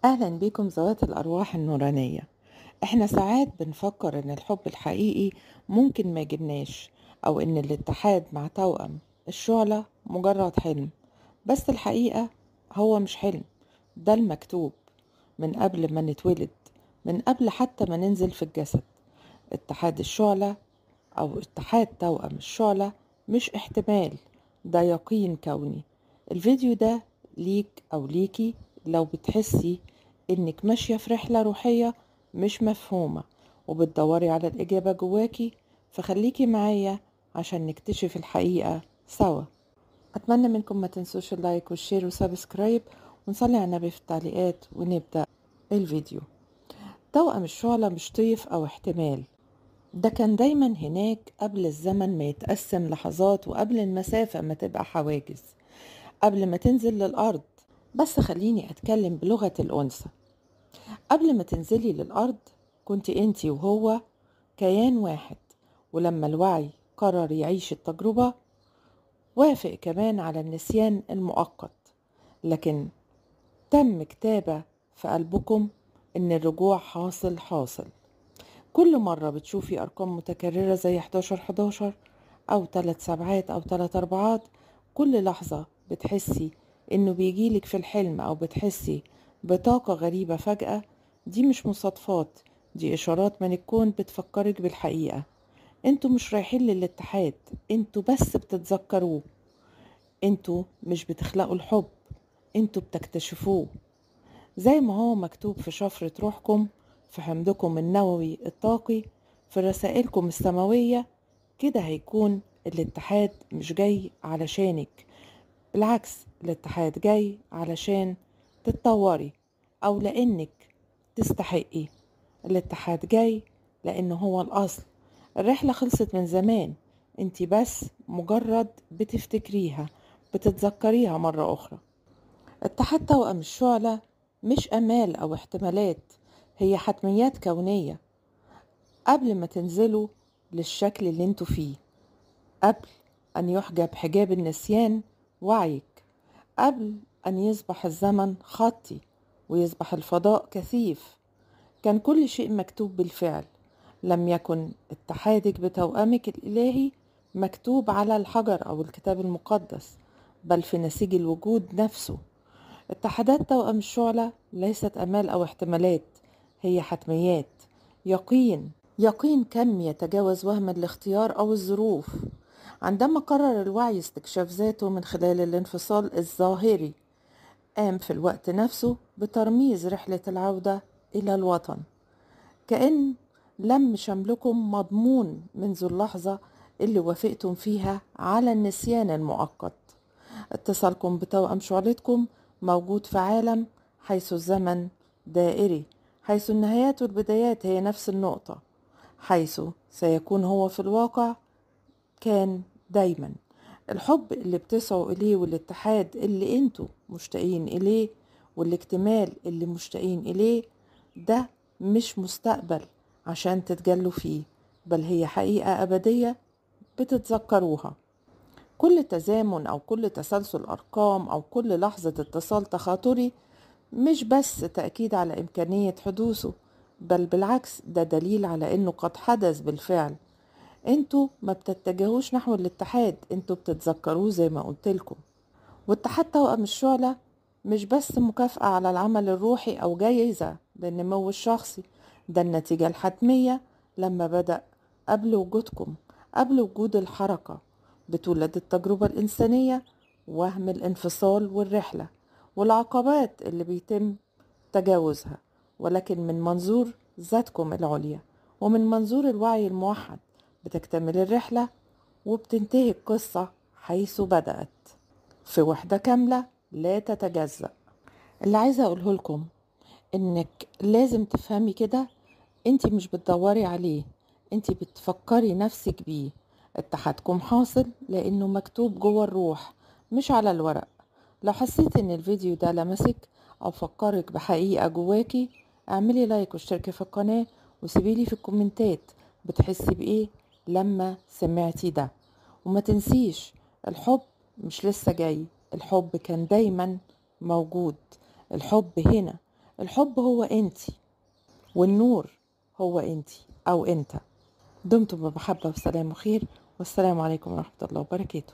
أهلا بكم ذوات الأرواح النورانية. احنا ساعات بنفكر ان الحب الحقيقي ممكن ما يجيلناش، او ان الاتحاد مع توأم الشعلة مجرد حلم، بس الحقيقة هو مش حلم، ده المكتوب من قبل ما نتولد، من قبل حتى ما ننزل في الجسد. اتحاد الشعلة او اتحاد توأم الشعلة مش احتمال، ده يقين كوني. الفيديو ده ليك او ليكي لو بتحسي انك ماشية في رحلة روحية مش مفهومة وبتدوري على الإجابة جواكي، فخليكي معايا عشان نكتشف الحقيقة سوا. أتمنى منكم ما تنسوش ال like وال share و subscribe، ونصلي على النبي في التعليقات ونبدأ الفيديو. توأم الشعلة مش طيف أو احتمال، ده كان دايما هناك قبل الزمن ما يتقسم لحظات، وقبل المسافة ما تبقى حواجز، قبل ما تنزل للأرض. بس خليني أتكلم بلغة الأنثى. قبل ما تنزلي للأرض كنت انتي وهو كيان واحد، ولما الوعي قرر يعيش التجربة وافق كمان على النسيان المؤقت، لكن تم كتابة في قلبكم ان الرجوع حاصل حاصل. كل مرة بتشوفي أرقام متكررة زي 11 11 أو 3 سبعات أو 3 أربعات، كل لحظة بتحسي إنه بيجيلك في الحلم أو بتحسي بطاقة غريبة فجأة، دي مش مصادفات، دي إشارات من الكون بتفكرك بالحقيقة. انتوا مش رايحين للاتحاد، انتوا بس بتتذكروه. انتوا مش بتخلقوا الحب، انتوا بتكتشفوه. زي ما هو مكتوب في شفرة روحكم، في حمضكم النووي الطاقي، في رسائلكم السماوية، كده هيكون الاتحاد مش جاي علشانك، بالعكس الاتحاد جاي علشان تتطوري أو لأنك تستحقي. الاتحاد جاي لأنه هو الأصل. الرحلة خلصت من زمان، انتي بس مجرد بتفتكريها، بتتذكريها مرة أخرى. اتحاد توأم الشعلة مش أمال أو احتمالات، هي حتميات كونية. قبل ما تنزلوا للشكل اللي انتوا فيه، قبل أن يحجب حجاب النسيان وعيك، قبل أن يصبح الزمن خطي ويصبح الفضاء كثيف، كان كل شيء مكتوب بالفعل. لم يكن اتحادك بتوأمك الإلهي مكتوب على الحجر أو الكتاب المقدس، بل في نسيج الوجود نفسه. اتحادات توأم الشعلة ليست أمال أو احتمالات، هي حتميات، يقين، يقين كم يتجاوز وهم الاختيار أو الظروف. عندما قرر الوعي استكشاف ذاته من خلال الانفصال الظاهري، قام في الوقت نفسه بترميز رحلة العودة إلى الوطن، كأن لم شملكم مضمون منذ اللحظة اللي وافقتم فيها على النسيان المؤقت. اتصالكم بتوأم شعلتكم موجود في عالم حيث الزمن دائري، حيث النهايات والبدايات هي نفس النقطة، حيث سيكون هو في الواقع كان دايما. الحب اللي بتسعوا إليه، والاتحاد اللي انتوا مشتاقين إليه، والاكتمال اللي مشتاقين إليه، ده مش مستقبل عشان تتجلوا فيه، بل هي حقيقة أبدية بتتذكروها. كل تزامن أو كل تسلسل أرقام أو كل لحظة اتصال تخاطري مش بس تأكيد على إمكانية حدوثه، بل بالعكس ده دليل على إنه قد حدث بالفعل. انتوا ما بتتجهوش نحو الاتحاد، انتوا بتتذكروه زي ما قلتلكم. واتحاد توأم الشعلة مش بس مكافأة على العمل الروحي أو جايزة للنمو الشخصي، ده النتيجة الحتمية لما بدأ قبل وجودكم، قبل وجود الحركة. بتولد التجربة الإنسانية وهم الانفصال والرحلة والعقبات اللي بيتم تجاوزها، ولكن من منظور ذاتكم العليا ومن منظور الوعي الموحد بتكتمل الرحلة وبتنتهي القصة حيث بدأت، في وحدة كاملة لا تتجزأ. اللي عايزة أقوله لكم إنك لازم تفهمي كده، انتي مش بتدوري عليه، انتي بتفكري نفسك بيه. اتحادكم حاصل لأنه مكتوب جوه الروح مش على الورق. لو حسيت إن الفيديو ده لمسك أو فكرك بحقيقة جواكي، اعملي like واشتركي في القناة، وسيبيلي في الكومنتات بتحسي بإيه لما سمعتي ده. وما تنسيش الحب مش لسه جاي، الحب كان دايما موجود، الحب هنا، الحب هو انتي، والنور هو انتي او انت. دمتم بمحبة وسلام وخير، والسلام عليكم ورحمة الله وبركاته.